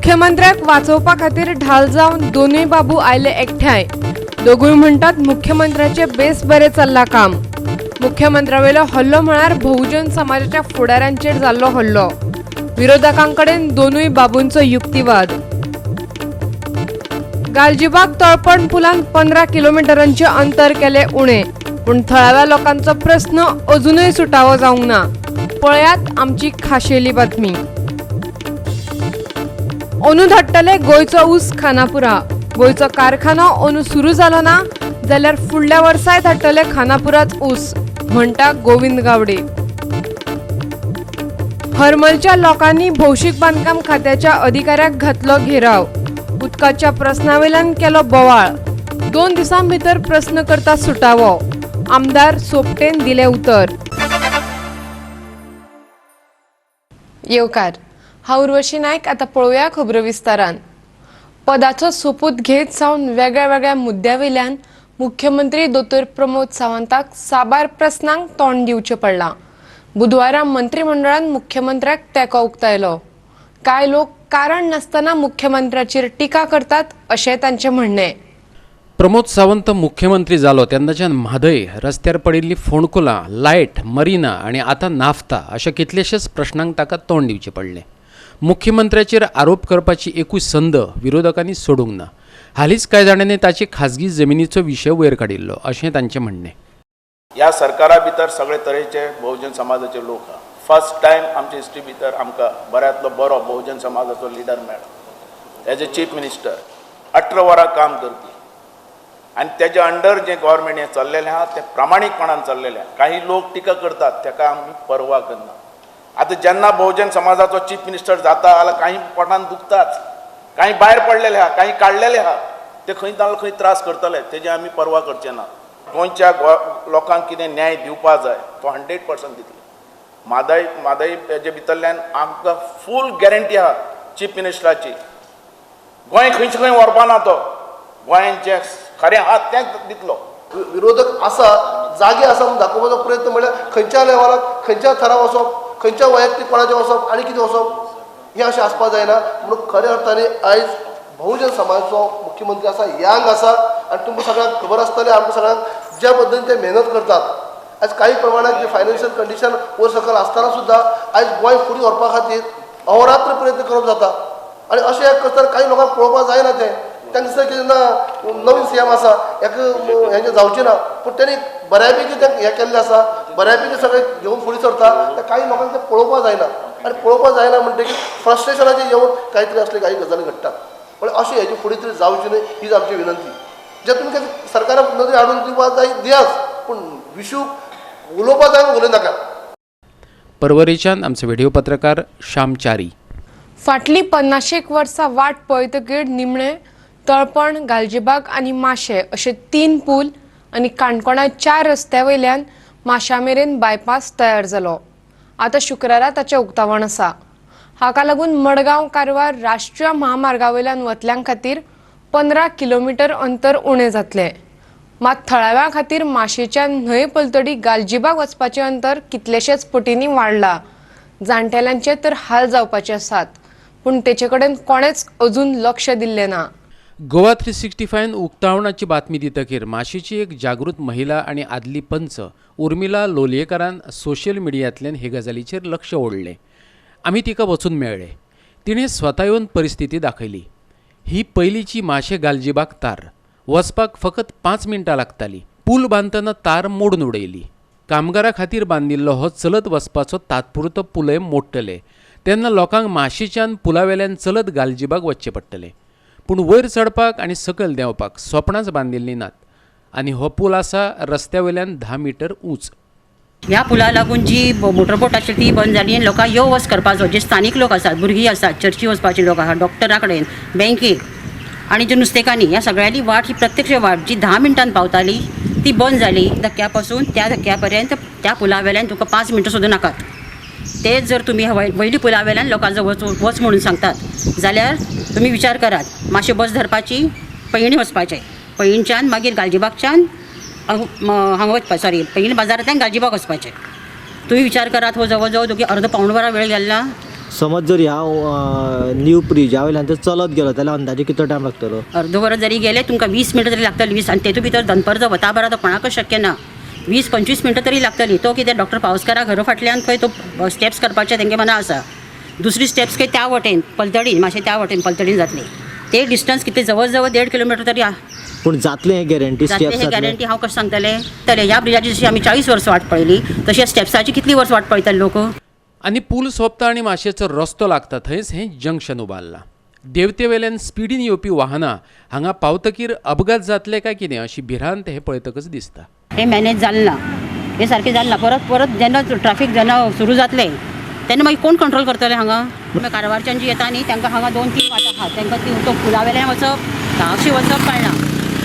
मुख्यमंत्र्याक वाचोवपा खातीर ढाल जावन दोनूय बाबू आयले एकठांय. दोगूय म्हणटात मुख्यमंत्र्याचे बेस बरें चल्लां काम. मुख्यमंत्र्यावेलो हल्लो म्हळ्यार बहुजन समाजाच्या फुडाऱ्यांचेर जाल्लो हल्लो. विरोधकांकडेन दोनूय बाबूंचो युक्तिवाद. गालजीबाग तळपण पुलान 15 किलोमिटरांचे अंतर केले उणें, पूण थळाव्या लोकांचो प्रस्न अजुनूय सुटावो जावंक ना. पळयात आमची खाशेली बातमी. अंदू धाडटले गोंयचो ऊस खानापुरा. गोंयचो कारखानो अंदू सुरू जालो ना जाल्यार फुडल्या वर्साय धाडटले खानापुराच ऊस, म्हणटा गोविंद गावडे. हरमलच्या लोकांनी भौशीक बांदकाम खात्याच्या अधिकाऱ्याक घातलो घेराव. उदकाच्या प्रस्नावेल्यान केलो बोवाळ. 2 दिसां भितर प्रस्न करता सुटावो, आमदार सोपटेन दिलें उतर. येवकार, हांव उर्वशी नायक. आतां पळोवया खबरो विस्तारान. पदाचो सोपूत घेत सावन वेगळ्या वेगळ्या मुद्द्या वयल्यान मुख्यमंत्री दोतोर प्रमोद सावंताक साबार प्रस्नांक तोंड दिवचें पडलां. बुधवारा मंत्रिमंडळान मुख्यमंत्र्याक तेंको उक्तायलो. कांय लोक कारण नासतना मुख्यमंत्र्याचेर टिका करतात अशें तांचें म्हणणें. प्रमोद सावंत मुख्यमंत्री जालो तेन्नाच्यान म्हादय, रस्त्यार पडिल्ली फोंडकुलां, लायट, मरिना आनी आतां नाफ्ता अशा कितलेशेच प्रश्नांक ताका तोंड दिवचें पडलें. मुख्यमंत्र्याचेर आरोप करपाची एकूय संद विरोधकांनी सोडूंक ना. हालींच कांय जाणांनी ताची खाजगी जमिनीचो विशय वयर काडिल्लो अशें तांचें म्हणणें. ह्या सरकारा भितर सगळे तरेचे बहुजन समाजाचे लोक आहा. फर्स्ट टायम आमच्या हिस्ट्री भितर आमकां बऱ्यांतलो बरो बहुजन समाजाचो लिडर मेळ्ळो एज अ चीफ मिनिस्टर. 18 वरां काम करपी आनी तेज्या अंडर जें गव्हर्मेंट हें चल्लेलें आहा तें प्रामाणीकपणान चल्लेलें आहा. काही लोक टिका करतात तेका आमी पर्वा करना. आतां जेन्ना बहुजन समाजाचो चीफ मिनिस्टर जाता जाल्यार काही पोटान दुखताच, काही भायर पडलेले आहा, काही काडलेले आहा, ते खंय नाजाल्यार खंय त्रास करतले, तेजी आमी पर्वा करचे ना. गोंयच्या लोकांक कितें न्याय दिवपा जाय तो 100% दितले. म्हादय म्हादय हेजे भितरल्यान आमकां फूल गॅरंटी आहा चीफ मिनिस्टराची. गोंय खंयचे खंय व्हरपा ना, तो गोंयान जें खरें आहा तेंच दितलो. विरोधक आसा, जागे आसा म्हणून दाखोवपाचो प्रयत्न म्हणल्यार खंयच्या लेवलाक खंयच्या थराक वचप, खंयच्या वैयक्तीक कोणाचें वचप आनी कितें वचप, हें अशें आसपाक जायना. म्हणून खऱ्या अर्थाने आयज बहुजन समाजाचो मुख्यमंत्री आसा, यांग आसा आनी तुमकां सगळ्यांक खबर आसतलें आमकां सगळ्यांक ज्या पद्दतीन ते मेहनत करतात. आयज काही प्रमाणात जे फायनान्शियल कंडिशन वयर सकयल आसतना सुद्दां आयज गोंय फुडें व्हरपा खातीर अहोरात्र प्रयत्न करप जाता. आनी अशें करतना काही लोकांक पळोवपाक जायना, तें तांकां दिसता की ना नवीन सी एम आसा हेका हेजें जावचें ना, पूण तेणी बऱ्यापैकी तें हें केल्लें आसा, बऱ्यापैकी सगळें घेवन फुडें सरता. त्या काही लोकांक तें पळोवपाक जायना आनी पळोवपाक जायना म्हणटकीर फ्रस्ट्रेशनाचेर येवन कांय तरी असले काही गजाली घडटात. पण अशें हेजे फुडें तरी जावचें न्हय हीच आमची विनंती. जे तुमी सरकाराक नदर हाडून दिवपाक जाय दियाच, पूण विशूक उलोवपाक जाय उलय नाका. परवरेच्यान आमचे व्हिडिओ पत्रकार श्याम च्यारी. फाटलीं 50 वर्सां वाट पळयतकीर निमणे तळपण, गालजीबाग आनी माशें अशे 3 पूल आनी काणकोणा 4 रस्त्या वयल्यान माश्या मेरेन बायपास तयार जालो. आतां शुक्रारा ताचें उक्तावण आसा. हाका लागून मडगांव कारवार राष्ट्रीय म्हामार्गा वयल्यान वतल्यां खातीर 15 किलोमिटर अंतर उणें जातलें. मात थळाव्यां खातीर माशेच्या न्हंय पलतडी गालजीबाग वचपाचें अंतर कितलेशेच पटींनी वाडलां. जाणटेल्यांचे तर हाल जावपाचे आसात, पूण तेचे कडेन कोणेच अजून लक्ष दिल्लें ना. गोवा 365 उक्तावणाची बातमी दितकीर माशेची एक जागृत महिला आनी आदली पंच उर्मिला लोलयेकारान सोशल मिडियांतल्यान हे गजालीचेर लक्ष ओडलें. आमी तिका वचून मेळ्ळे. तिणें स्वता येवन परिस्थिती दाखयली. ही पयलींची माशे गालजीबाग तार वचपाक फकत 5 मिनटां लागताली. पूल बांदतना तार मोडून उडयली. कामगारा खातीर बांदिल्लो हो चलत वचपाचो तात्पुरतो पुलय मोडटले तेन्ना लोकांक माशेच्यान पुला वेल्यान चलत गालजीबाग वचचें पडटलें. पूण वयर चडपाक आनी सकयल देंवपाक सोपणांच बांदिल्लीं नात आनी हो पूल आसा रस्त्या वयल्यान 10 मिटर ऊंच. ह्या पुला लागून जी मोटरबोट आशिल्ली ती बंद जाली आनी लोकांक यो वच करपाचो जे स्थानीक लोक आसात, भुरगीं आसात, चर्ची वचपाचे लोक आसात, डॉक्टरा कडेन, बँकेक आनी जे नुस्तेकान्नी, ह्या सगळ्यांनी वाट ही प्रत्यक्ष वाट जी 10 मिनटान पावताली ती बंद जाली. धक्क्या पासून त्या धक्क्या पर्यंत त्या पुला वेल्यान तुका 5 मिनटां सुद्दां नाकात. तेच जर तुमी वयली पुला वेल्यान लोकांचो वच वच म्हणून सांगतात जाल्यार तुमी विचार करात, मातशें बस धरपाची, पैंगीणी वचपाचें, पैंगीणच्यान मागीर गालजीबागच्यान हांगा वचपा, सॉरी पैंगीण बाजारांतल्यान गालजीबाग वचपाचें. तुमी विचार करात, हो जवळ जवळ तुगे अर्द पावण वरां वेळ गेल्ला. समज जर ह्या न्यू ब्रिजा वयल्यान जर चलत गेलो जाल्यार अंदाजे कितलो टायम लागतलो? अर्द वर जरी गेले तुमकां 20 मिनटां तरी लागतली 20, आनी तेतूंत भितर दनपारचो वता बरा तो कोणाकच शक्य ना, 20-25 मिनटां तरी लागतली. तो कितें डॉक्टर पावसकारा घरा फाटल्यान खंय तो स्टेप्स करपाचे तेंगे मना आसा, दुसरी स्टेप्स खंय त्या वटेन पलतडीन, मातशें त्या वटेन पलतडीन जातली. ते डिस्टन्स कितें जवळ जवळ 1.5 किलोमिटर तरी पूण जातलें हें गॅरंटी? जातलें स्टेप्स हें गॅरंटी हांव कशें सांगतलें? तर ह्या ब्रिजाची जशी आमी 40 वर्सां वाट पळयली तशी स्टेप्साची कितली वर्स वाट पळयतले लोक? आनी पूल सोंपता आनी माशेचो रस्तो लागता थंयच हें जंक्शन उबारलां. देवते वेल्यान स्पिडीन येवपी वाहनां हांगा पावतकीर अपघात जातले काय कितें अशी भिरांत हें पळयतकच दिसता. हें मॅनेज जालें ना, हें सारकें जालें ना. परत परत जेन्ना ट्राफीक जेन्ना सुरू जातलें तेन्ना मागीर कोण कंट्रोल करतले हांगा? कारवारच्यान जी येता न्ही तांकां हांगा 2-3 वाट आहा, तांकां ती तो पुला वेल्यान वचप, धाकशी वचप कळना.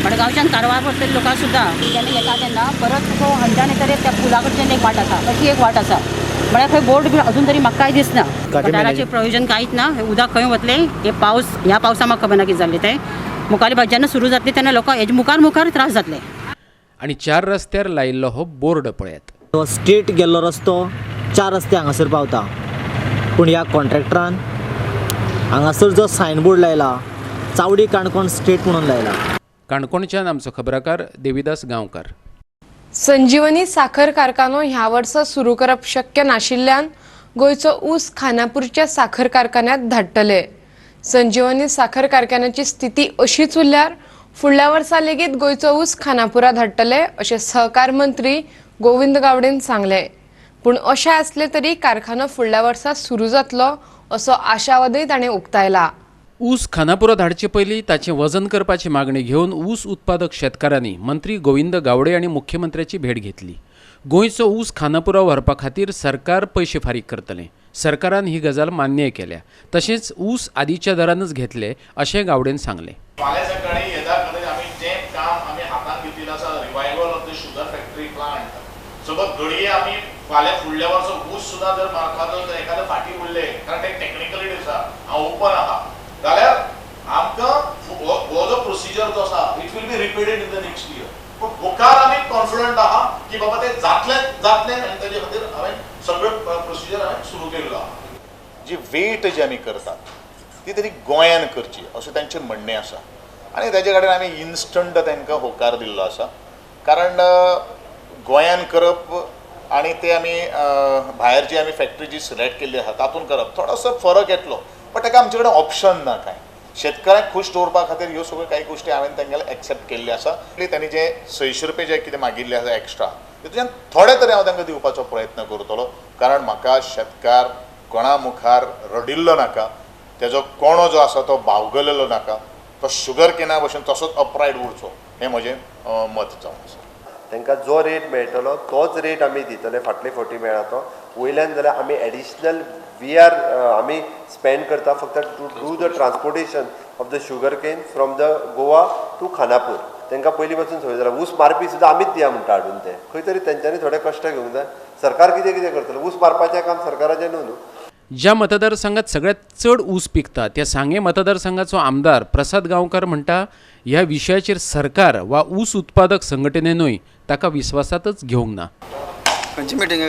मडगांवच्यान कारवार वतले लोकांक सुद्दां जेन्ना येता तेन्ना परत तो हंजान येतरे त्या पुला कडच्यान एक वाट आसा, अशी एक वाट आसा. म्हळ्यार खंय बोर्ड बी अजून तरी म्हाका कांय दिसना. गटाराचें प्रयोजन कांयच ना. हें उदक खंय वतलें? हे पावस, ह्या पावसा म्हाका खबर ना कितें जाल्लें तें. मुखार जेन्ना सुरू जातलें तेन्ना लोकांक हेजे मुखार मुखार त्रास जातले. आनी 4 रस्त्यार लायिल्लो हो बोर्ड पळयात. स्ट्रेट गेल्लो रस्तो 4 रस्ते हांगासर पावता, पूण ह्या कॉन्ट्रॅक्टरान हांगासर जो सायनबोर्ड लायला चावडी काणकोण स्ट्रेट म्हणून लायला. काणकोणच्यान आमचो खबराकार देविदास गांवकार. संजीवनी साखर कारखानो ह्या वर्सा सुरू करप शक्य नाशिल्ल्यान गोंयचो ऊस खानापूरच्या साखर कारखान्यात धाडटले. संजीवनी साखर कारखान्याची स्थिती अशीच उरल्यार फुडल्या वर्सा लेगीत गोंयचो ऊस खानापुरा धाडटले अशें सहकार मंत्री गोविंद गावडेन सांगलें. पूण अशें आसलें तरी कारखानो फुडल्या वर्सा सुरू जातलो असो आशावादय ताणें उक्तायला. ऊस खानापुरा धाडचे पयलीं ताचें वजन करपाची मागणी घेवन ऊस उत्पादक शेतकारांनी मंत्री गोविंद गावडे आनी मुख्यमंत्र्याची भेट घेतली. गोंयचो ऊस खानापुरा व्हरपा खातीर सरकार पयशे फारीक करतलें. सरकारान ही गजाल मान्य केल्या. तशेंच ऊस आदीच्या दरानच घेतले अशें गावडेन सांगलें. फाल्यां सकाळीं येता खातीर आमी जें काम आमी हातान घेतिल्लें आसा, revival of the sugar factory plant, सोबत घडये आमी फाल्यां फुडल्या वर्सा ऊस सुद्दां जर मारपाचो जर एखादो फाटीं उरलें, कारण ते टॅक्निकलिटी आसा, हांव ओपन आहा, जाल्यार आमकां हो जो प्रोसिजर जो आसा it will be repeated in the next year. पूण मुखार आमी कॉन्फिडंट आहा की बाबा तें जातलें जातलें आनी तेजे खातीर हांवें सगळें प्रोसिजर हांवें सुरू केल्लो आहा. जी वेट जी आमी करतात ती तरी गोंयान करची अशें तांचें म्हणणें आसा आनी ताजे कडेन आमी इन्स्टंट तांकां होकार दिल्लो आसा, कारण गोंयान करप आनी ते आमी भायर जी आमी फॅक्टरी जी सिलेक्ट केल्ली आसा तातूंत करप थोडोसो फरक येतलो, बट ताका आमचे कडेन ऑप्शन ना. कांय शेतकऱ्यांक खूश दवरपा खातीर ह्यो सगळ्यो कांय गोश्टी हांवें तांगेले एक्सेप्ट केल्ल्यो आसा. तांणी जे 600 रुपये जे कितें मागिल्ले आसा एक्स्ट्रा तितूंतल्यान थोडे तरी हांव तांकां दिवपाचो प्रयत्न करतलो, कारण म्हाका शेतकार कोणा मुखार रडिल्लो नाका, तेजो कोणो जो आसा तो बावगलेलो नाका, तो शुगर केना भशेन तसोच अपरायट उरचो हें म्हजें मत जावन आसा. तांकां जो रेट मेळटलो तोच रेट आमी दितले, फाटले फावटी मेळ्ळा तो वयल्यान जाल्यार आमी एडिशनल we are आमी स्पेंड करता फक्त to do the transportation of the sugar cane from the Goa to Khanapur. तांकां पयलीं पासून संवय जाला, ऊस मारपी सुद्दां आमीच दिया म्हणटा हाडून, ते खंय तरी तेंच्यांनी थोडे कश्ट घेवंक जाय. सरकार कितें कितें करतलें, ऊस मारपाचें काम सरकाराचें न्हू न्हू. ज्या मतदारसंघात सगळ्यात चड ऊस पिकता त्या सांगें मतदारसंघाचो आमदार प्रसाद गांवकार म्हणटा ह्या विशयाचेर सरकार वा ऊस उत्पादक संघटनेनूय ताका विस्वासातच घेवंक ना. खंयची मिटींग?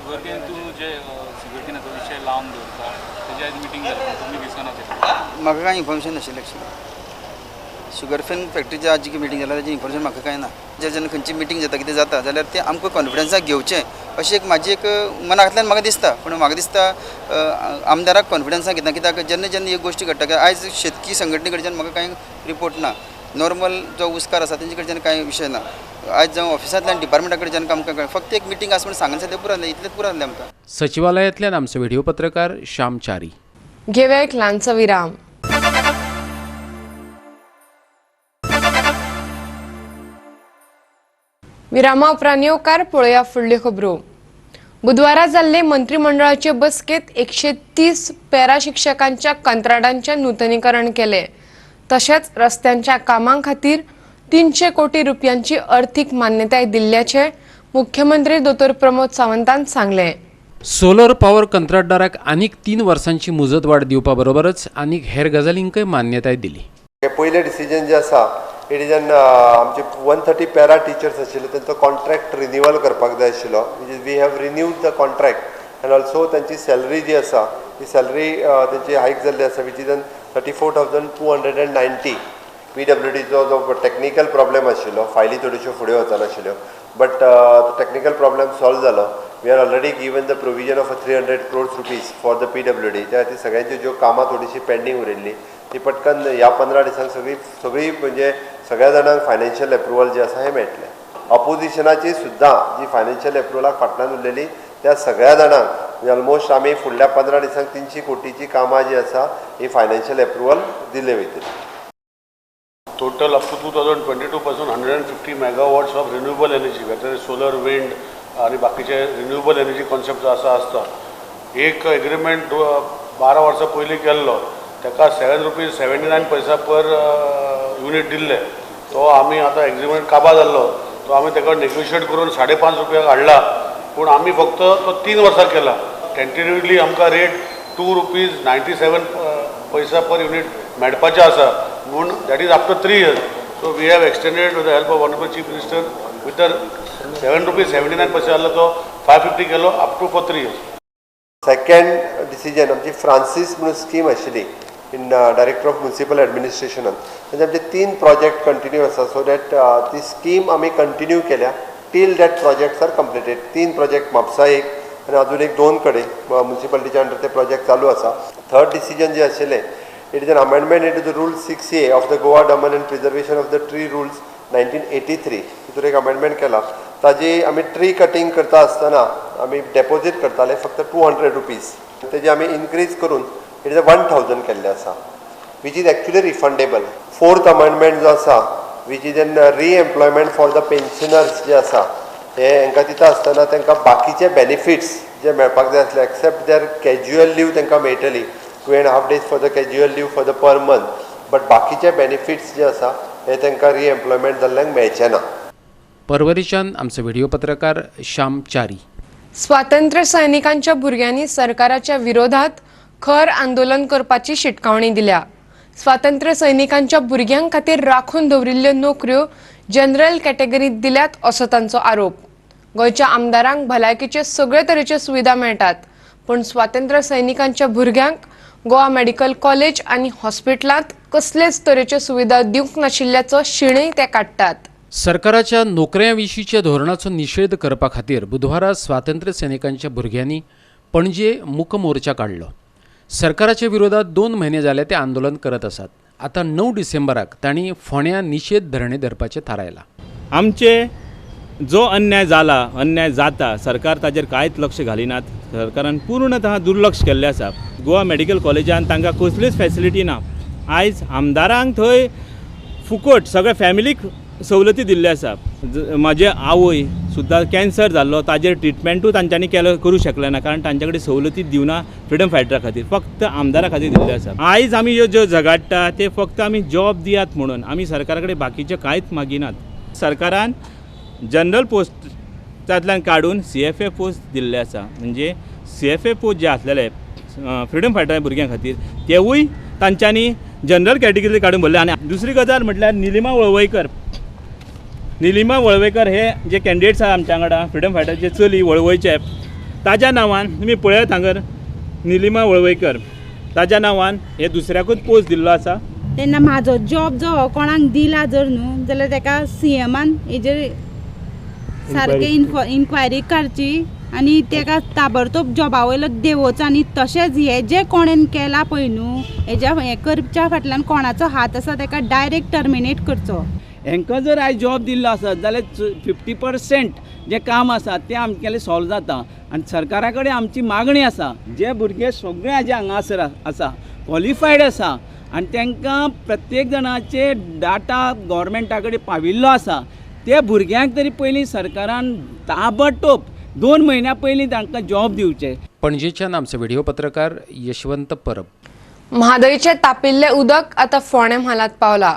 शुगरकेन तूं जे शुगरकेनाचो विशय लावन दवरता तेजी आयज मिटींग जाली, तुमी दिसना ते. म्हाका कांय इन्फॉर्मेशन नाशिल्लें एक्चुअली. शुगरकेन फॅक्टरीची आज जी मिटींग जाल्या ताजी इन्फॉर्मेशन म्हाका कांय ना. जे जेन्ना खंयची मिटींग जाता कितें जाता जाल्यार तें आमकां कॉन्फिडन्साक घेवचें अशी एक म्हाजी एक मनांतल्यान म्हाका दिसता, पूण म्हाका दिसता आमदाराक कॉन्फिडन्साक घेतना कित्याक जेन्ना जेन्ना ह्यो गोश्टी घडटा, आयज शेतकी संघटने कडच्यान म्हाका कांय रिपोर्ट ना, नॉर्मल जो ऊसकार आसा तेंचे कडच्यान कांय विशय ना, आयज जावं ऑफिसांतल्यान डिपार्टमेंटा कडच्यान आमकां फक्त एक मिटींग आसा म्हूण सांगून जाल्यार पुरो जालें, इतलेंच पुरो जालें आमकां. सचिवालयांतल्यान आमचो व्हिडिओ पत्रकार श्याम च्यारी. घेवया एक ल्हानसो विराम. विरामा उपरांत येवकार पळोवया फुडल्यो खबरो. बुधवारा जाल्ले मंत्रिमंडळाचे बसकेत 130 पॅरा शिक्षकांच्या कंत्राटांचें नुतनीकरण केलें. तशेंच रस्त्यांच्या कामां खातीर 300 कोटी रुपयांची अर्थीक मान्यताय दिल्ल्याचें मुख्यमंत्री दोतोर प्रमोद सावंतान सांगलें. सोलर पॉवर कंत्राटदाराक आनीक 3 वर्सांची मुजतवाड दिवपा बरोबरच आनीक हेर गजालींकय मान्यताय दिली. पयलें डिसिजन जें आसा it is an आमचे 130 पॅरा टिचर्स आशिल्ले तांचो कॉन्ट्रॅक्ट रिन्युअल करपाक जाय आशिल्लो, we have renewed the contract and also तांची सॅलरी जी आसा ती सॅलरी तांची हायक जाल्ली आसा which is an 34,290. PWDचो जो टॅक्निकल प्रॉब्लेम आशिल्लो, फायली थोड्योश्यो फुडें वचनाशिल्ल्यो, बट टॅक्निकल प्रॉब्लेम सॉल्व जालो. We are already given the provision of 300 crores rupees for the PWD. त्या खातीर सगळ्यांच्यो ज्यो कामां थोडीशीं पेंडींग उरिल्लीं ती पटकन ह्या 15 दिसांक सगळी सगळी म्हणजे सगळ्या जाणांक फायनान्शियल एप्रुवल जें आसा हें मेळटलें. ऑपोजिशनाची सुद्दां जी फायनान्शियल एप्रुवलाक फाटल्यान उरलेली त्या सगळ्या जाणांक म्हणजे ऑलमोस्ट आमी फुडल्या 15 दिसांक 300 कोटीची कामां जी आसा ही फायनान्शियल एप्रुवल दिले वयतली. Total up to 2022 पासून 150 megawatts of renewable energy, whether solar, wind आनी बाकीचे रिन्युएबल एनर्जी कॉन्सेप्ट जो आसा आसता. एक एग्रीमेंट 12 वर्सां पयलीं केल्लो, ताका ₹7.79 पर युनीट दिल्ले. तो आमी आतां एग्रीमेंट काबार जाल्लो, तो आमी ताका नेगोशिएट करून 5.5 रुपयाक हाडला, पूण आमी फक्त तो 3 वर्सां केला. टेंटेटिवली आमकां रेट ₹2.97 पर युनीट मेळपाचें आसा, म्हूण that is after 3 years. So we have extended with the help of honourable chief minister with the ₹7.79 आहलो तो 5.50 केलो up to for 3 years. Second decision आमची फ्रांसीस म्हणून स्कीम आशिल्ली इन डायरेक्टर ऑफ म्युनिसिपल एडमिनिस्ट्रेशनान, म्हणजे आमचे 3 प्रोजेक्ट कंटिन्यू आसा, so that ती स्कीम आमी कंटिन्यू केल्या till that projects are completed. 3 project Mapusa एक आनी अजून एक 2 कडेन म्युनिसिपालिटीच्या अंडर ते प्रोजेक्ट चालू आसा. थर्ड डिसिजन जें आशिल्लें it is an amendment into the rule 6A of the Goa Daman and preservation of the tree rules 1983. तितून एक अमेंडमेंट केला. ताजी आमी ट्री कटींग करता आसतना आमी डेपोजीट करताले फक्त 200 रुपीज, तेजी आमी इनक्रीज करून it is 1000 केल्ले आसा, which is actually refundable. Fourth amendment जो आसा which is an re-employment for the pensioners जे आसा हे हांकां दिता आसतना तांकां बाकीचे बेनिफिट्स जे मेळपाक जाय आसले एक्सेप्ट there casual लीव तांकां मेळटली 2.5 days for the casual leave for the per month, but बाकीचे बेनिफिट्स जे आसा हे तांकां रिएम्प्लॉयमेंट जाल्ल्यांक मेळचे ना. परवरीच्यान आमचो व्हिडिओ पत्रकार श्याम च्यारी. स्वातंत्र्य सैनिकांच्या भुरग्यांनी सरकाराच्या विरोधात खर आंदोलन करपाची शिटकावणी दिल्या. स्वातंत्र्य सैनिकांच्या भुरग्यां खातीर राखून दवरिल्ल्यो नोकऱ्यो जनरल कॅटेगरीत दिल्यात असो तांचो आरोप. गोंयच्या आमदारांक भलायकीचे सगळे तरेच्यो सुविधा मेळटात, पूण स्वातंत्र्य सैनिकांच्या भुरग्यांक गोवा मेडिकल कॉलेज आनी हॉस्पिटलांत कसलेच तरेच्यो सुविधा दिवंक नाशिल्ल्याचो शिणय ते काडटात. सरकाराच्या नोकऱ्यां विशींच्या धोरणाचो निशेध करपा खातीर बुधवारा स्वातंत्र्य सैनिकांच्या भुरग्यांनी पणजे मूक मोर्चा काडलो. सरकाराच्या विरोधात 2 म्हयने जाले ते आंदोलन करत आसात. आतां 9 डिसेंबराक तांणी फोंड्या निशेध धरणे धरपाचें थारायलां. आमचे जो अन्याय जाला, अन्याय जाता, सरकार ताजेर कांयच लक्ष घालिनात. सरकारान पूर्णतः दुर्लक्ष केल्लें आसा. गोवा मेडिकल कॉलेजान तांकां कसलीच फॅसिलिटी ना. आयज आमदारांक थंय फुकट सगळ्या फॅमिलीक सवलती दिल्ल्यो आसा. म्हाजे आवय सुद्दां कॅन्सर जाल्लो, ताजेर ट्रिटमेंटूय तांच्यांनी केलो करूं शकले ना, कारण तांचे कडेन सवलती दिवना फ्रिडम फायटरा खातीर, फक्त आमदारा खातीर दिल्ल्यो आसा. आयज आमी ह्यो ज्यो झगाडटा ते फक्त आमी जॉब दियात म्हणून, आमी सरकारा कडेन बाकीचें कांयच मागिनात. सरकारान जनरल पोस्टांतल्यान काडून CFA post दिल्ले आसा, म्हणजे CFA post जे आसलेले फ्रिडम फायटर भुरग्यां खातीर तेवूय तांच्यांनी जनरल कॅटेगरी काडून भरले. आनी दुसरी गजाल म्हटल्यार निलिमा वळवयकर, निलिमा वळवयकर हे जे कॅन्डिडेट्स आसा आमच्या वांगडा फ्रिडम फायटरचे चली वळवयचे, ताज्या नांवान तुमी पळयात हांगर निलिमा वळवयकर ताज्या नांवान हे दुसऱ्याकूच पोस्ट दिल्लो आसा. तेन्ना म्हाजो जॉब जो कोणाक दिला जर न्हू जाल्यार ताका CMान हेजेर सारकें इन्क्वायरी काडची आनी ताका ताबडतोब जॉबा वयलो देंवोवचो. आनी तशेंच हें जें कोणेन केलां पळय न्हू हेज्या हें करच्या फाटल्यान कोणाचो हात आसा ताका डायरेक्ट टर्मिनेट करचो. हांकां जर आयज जॉब दिल्लो आसत जाल्यार 50% जें काम आसा तें आमगेलें सॉल्व जाता. आनी सरकारा कडेन आमची मागणी आसा, जे भुरगे सगळे जे हांगासर आसा क्वॉलिफायड आसा आनी तांकां प्रत्येक जाणाचे डाटा गव्हर्मेंटा कडेन पाविल्लो आसा, ते भुरग्यांक तरी पयलीं सरकारान ताबडतोब 2 म्हयन्या पयलीं तांकां जॉब दिवचे. पणजेच्यान आमचो व्हिडिओ पत्रकार यशवंत परब. म्हादयचें तापिल्लें उदक आतां फोंडें म्हालांत पावलां.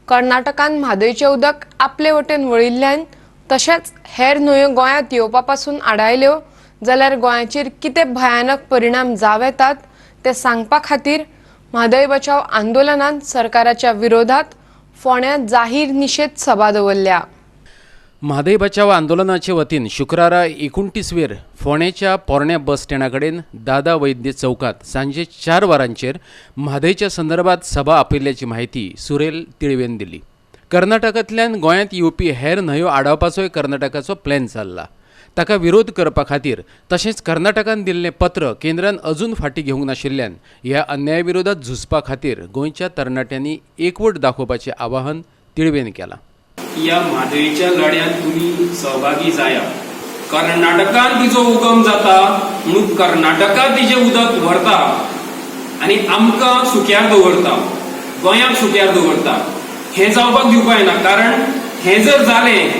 कर्नाटकान म्हादयचें उदक आपले वटेन वळिल्ल्यान तशेंच हेर न्हंयो गोंयांत येवपा पासून आडायल्यो जाल्यार गोंयाचेर कितें भयानक परिणाम जावं येतात ते सांगपा खातीर म्हादय बचाव आंदोलनान सरकाराच्या विरोधात फोंड्यां जाहीर निशेध सभा दवरल्या. म्हादय बचाव आंदोलनाचे वतीन शुक्रारा 29 वेर फोंडेच्या पोरण्या बस स्टँडा कडेन दादा वैद्य चौकात सांजे 4 वरांचेर म्हादयच्या संदर्भात सभा आपयिल्ल्याची म्हायती सुरेल तिळवेन दिली. कर्नाटकांतल्यान गोंयांत येवपी हेर न्हंयो आडावपाचोय कर्नाटकाचो प्लॅन चल्ला. ताका विरोध करपा खातीर तशेंच कर्नाटकान दिल्लें पत्र केंद्रान अजून फाटीं घेवंक नाशिल्ल्यान ह्या अन्याय विरोधात झुजपा खातीर गोंयच्या तरणाट्यांनी एकवट दाखोवपाचें आवाहन तिळवेन केलां. ह्या म्हादयच्या लढ्यांत तुमी सहभागी जाया. कर्नाटकान तिचो उगम जाता म्हणून कर्नाटकान तिजें उदक व्हरता आनी आमकां सुक्यार दवरता, गोंयाक सुक्यार दवरता. हें जावपाक दिवपा येना, कारण हें जर जालें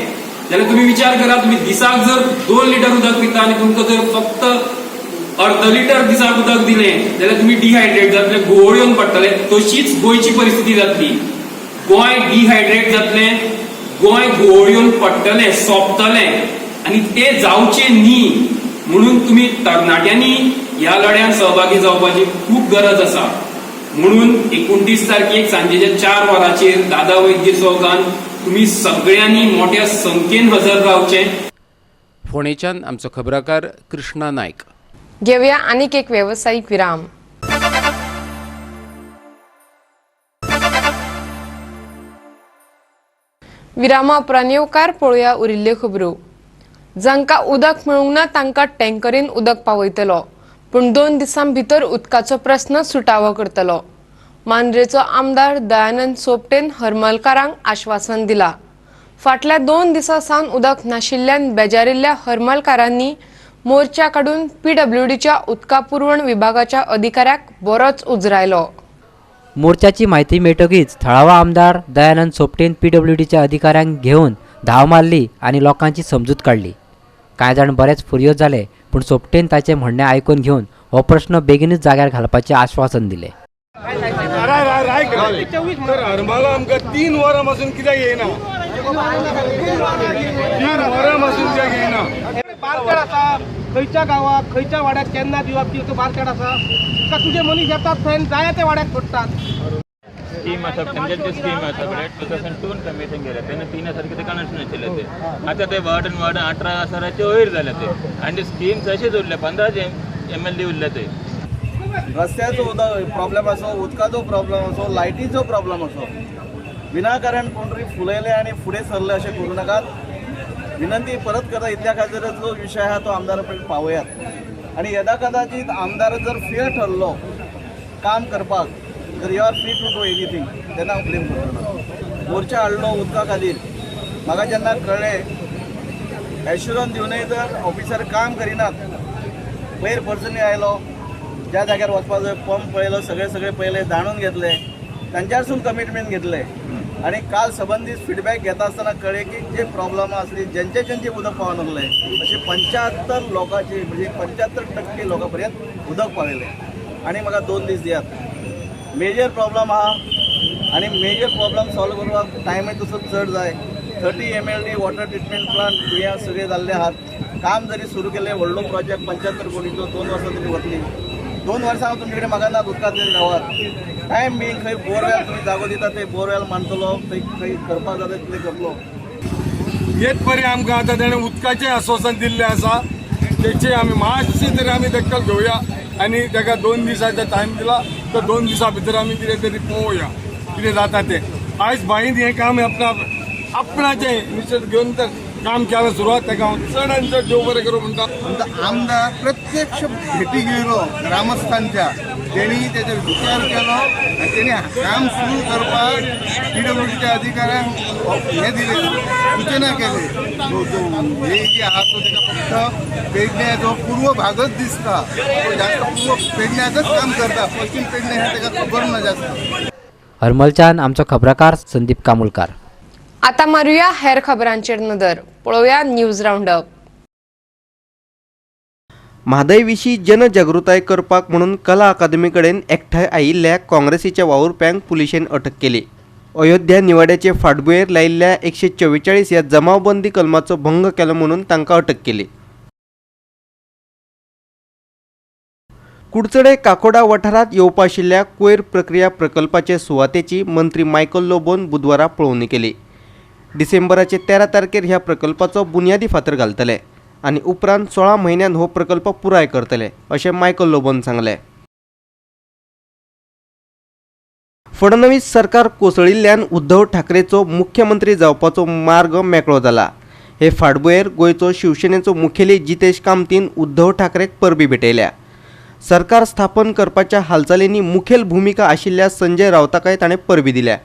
जाल्यार तुमी विचार करा, तुमी दिसाक जर 2 लिटर उदक पिता आनी तुमकां जर फक्त अर्द लिटर दिसाक उदक दिलें जाल्यार तुमी डिहायड्रेट जातले, गोळ येवन पडटले. तशीच गोंयची परिस्थिती जातली. गोंय डिहायड्रेट जातलें, गोंय गोळ येवन पडटलें, सोंपतलें आनी तें जावचें न्ही म्हणून तुमी तरणाट्यांनी ह्या लढ्यांत सहभागी जावपाची खूब गरज आसा. म्हणून 29 तारखेक सांजेच्या 4 वरांचेर दादा वैद्य चौकान तुमी सगळ्यांनी मोठ्या संख्येन हजर रावचें. फोंडेच्यान आमचो खबराकार कृष्णा नायक. घेवया आनीक एक वेवसायीक विराम. विरामा उपरांत येवकार पळोवया उरिल्ल्यो खबरो. जांकां उदक मेळूंक ना तांकां टँकरीन उदक पावयतलो, पूण 2 दिसां भितर उदकाचो प्रस्न सुटावो करतलो. मांद्रेचो आमदार दयानंद सोपटेन हरमलकारांक आश्वासन दिला. फाटल्या 2 दिसां सावन उदक नाशिल्ल्यान बेजारिल्ल्या हरमलकारांनी मोर्चा काडून पीडब्ल्यूडीच्या उदका पुरवण विभागाच्या अधिकाऱ्याक बरोच उजरायलो. मोर्चाची म्हायती मेळटकीच थळावा आमदार दयानंद सोपटेन पीडब्ल्यूडीच्या अधिकाऱ्यांक घेवन धांव मारली आनी लोकांची समजूत काडली. कांय जाण बरेच फुर्योज जाले, पूण सोपटेन ताचें म्हणणें आयकून घेवन हो प्रश्न बेगीनच जाग्यार घालपाचें आश्वासन दिलें. हरमला आमकां 3 वरां पासून कित्याक येयना, 3 वरां पासून कित्याक येयना. बारकेड आसा खंयच्या गांवाक, खंयच्या वाड्याक केन्ना दिवप ती बारकेड आसा का तुजे मनीस येतात थंय जाय ते वाड्याक सोडटात. स्कीम आसा, पंचायतची स्कीम आसा, 2002 कमिशन गेले तेन्ना 3000 कितें कनेक्शन आशिल्लें ते, आतां ते वाडून वाडून 18,000 वयर जाले ते, आनी स्कीम तशेंच उरले, 15 MLD उरले ते. रस्त्याचो उदक प्रॉब्लेम आसो, उदकाचो प्रॉब्लेम आसो, लायटीचो प्रॉब्लेम आसो, विनाकारण कोण तरी फुलयले आनी फुडें सरले अशें करूं नाकात. विनंती परत करता, इतल्या खातीर जो विशय आहा तो आमदारा पर्यंत पावयात. आनी येदा कदाचीत आमदार जर फेल ठरलो काम करपाक, तर you are free to do anything, तेन्ना हांव ब्लेम करचो ना. मोर्चा हाडलो उदका खातीर, म्हाका जेन्ना कळ्ळें एश्युरन्स दिवनय जर ऑफिसर काम करिनात, पयर पर्सनली आयलो, ज्या जाग्यार वचपा जाय पंप पळयलो, सगळे सगळे पळयले, जाणून घेतले, तांच्यारसून कमिटमेंट घेतले आनी काल संबंदीत फिडबॅक घेता आसतना कळ्ळें की जे प्रॉब्लम आसली, जेंचे जेंचे उदक पावनासलें अशें 75 लोकांचे, म्हणजे 75% लोकां पर्यंत उदक पावयलें. आनी म्हाका 2 दीस दियात. मेजर प्रॉब्लम आहा आनी मेजर प्रॉब्लम सॉल्व करपाक टायमय तसो चड जाय. 30 MLD water treatment plant तुया सगळे जाल्ले आहात. काम जरी सुरू केलें, व्हडलो प्रोजेक्ट 75 कोटीचो, 2 वर्सां तरी वतली. 2 वर्सां हांव तुमचे कडेन मागना उदकांतल्यान गांवात. टायम बीन खंय बोरवेल तुमी जागो दिता थंय बोरवेल मानतलो, थंय खंय करपाक जाता तितलें करतलो. येत परी आमकां आतां ताणें उदकाचें आश्वासन दिल्लें आसा, तेचे आमी मातशी तरी आमी दखल घेवया आनी ताका 2 दिसांचो टायम दिला, तो 2 दिसां भितर आमी कितें तरी पळोवया कितें जाता तें. आयज बाईन हें काम आपणाचें इनिशिएट घेवन तर काम केलां सुरवात, ताका हांव चड आनी चड देव बरें करूं म्हणटा. आमचो आमदार प्रत्यक्ष भेटी गेलो ग्रामस्थांच्या, तेणी तेचेर विचार केलो आनी तेणी काम सुरू करपाक पीडब्ल्यूडीच्या अधिकाऱ्यांक हें दिलें, सुचना केली. जो हे आहा तो तेका फक्त पेडण्याचो पूर्व भागच दिसता, तो जास्त पूर्व पेडण्याचंच काम करता, पश्चिम पेडणे हें तेका खबर ना जास्त. हरमलच्यान आमचो खबराकार संदीप कामुलकार. आता मारुया हेर खबरांचेर नदर, पळोवया न्यूज राउंडअप. म्हादय विशीं जनजागृताय करपाक म्हणून कला अकादमी कडेन एकठांय आयिल्ल्या काँग्रेसीच्या वावुरप्यांक पुलिशेन अटक केली. अयोध्या निवाड्याचे फाटभुंयेर लायिल्ल्या 144 ह्या जमावबंदी कलमाचो भंग केलो म्हणून तांकां अटक केली. कुडचडे काकोडा वाठारांत येवपा आशिल्ल्या कोयर प्रक्रिया प्रकल्पाचे सुवातेची मंत्री मायकल लोबोन बुधवारा पळोवणी केली. डिसेंबराचे 13 तारखेर ह्या प्रकल्पाचो बुन्यादी फातर घालतले आनी उपरांत 16 म्हयन्यान हो प्रकल्प पुराय करतले अशें मायकल लोबोन सांगलें. फडणवीस सरकार कोसळिल्ल्यान उद्धव ठाकरेचो मुख्यमंत्री जावपाचो मार्ग मेकळो जाला. हे फाटभुंयेर गोंयचो शिवसेनेचो मुखेली जितेश कामतीन उद्धव ठाकरेक परबी भेटयल्या. सरकार स्थापन करपाच्या हालचालींनी मुखेल भुमिका आशिल्ल्या संजय राऊताकय ताणें परबी दिल्या.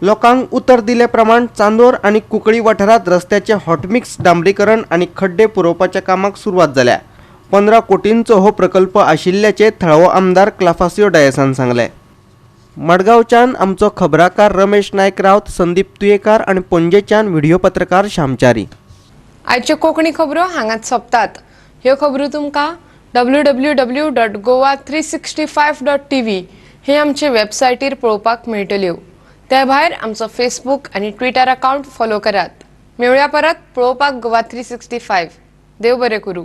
लोकांक उतर दिले प्रमाण चांदोर आनी कुंकळी वाठारांत रस्त्याचे हॉटमिक्स डांबरीकरण आनी खड्डे पुरोवपाच्या कामाक सुरवात जाल्या. 15 कोटींचो हो प्रकल्प आशिल्ल्याचे थळावो आमदार क्लाफासियो डायसान सांगलें. मडगांवच्यान आमचो खबराकार रमेश नायक रावत, संदीप तुयेकार आनी पणजेच्यान व्हिडिओ पत्रकार श्यामचारी. आयच्यो कोंकणी खबरो हांगाच सोंपतात. ह्यो खबरो तुमकां www.goa365.tv हे आमचे वेबसायटीर पळोवपाक मेळटल्यो. त्या भायर आमचो फेसबूक आनी ट्विटर अकावंट फॉलो करात. मेळया परत पळोवपाक गोवा 365. देव बरें करूं.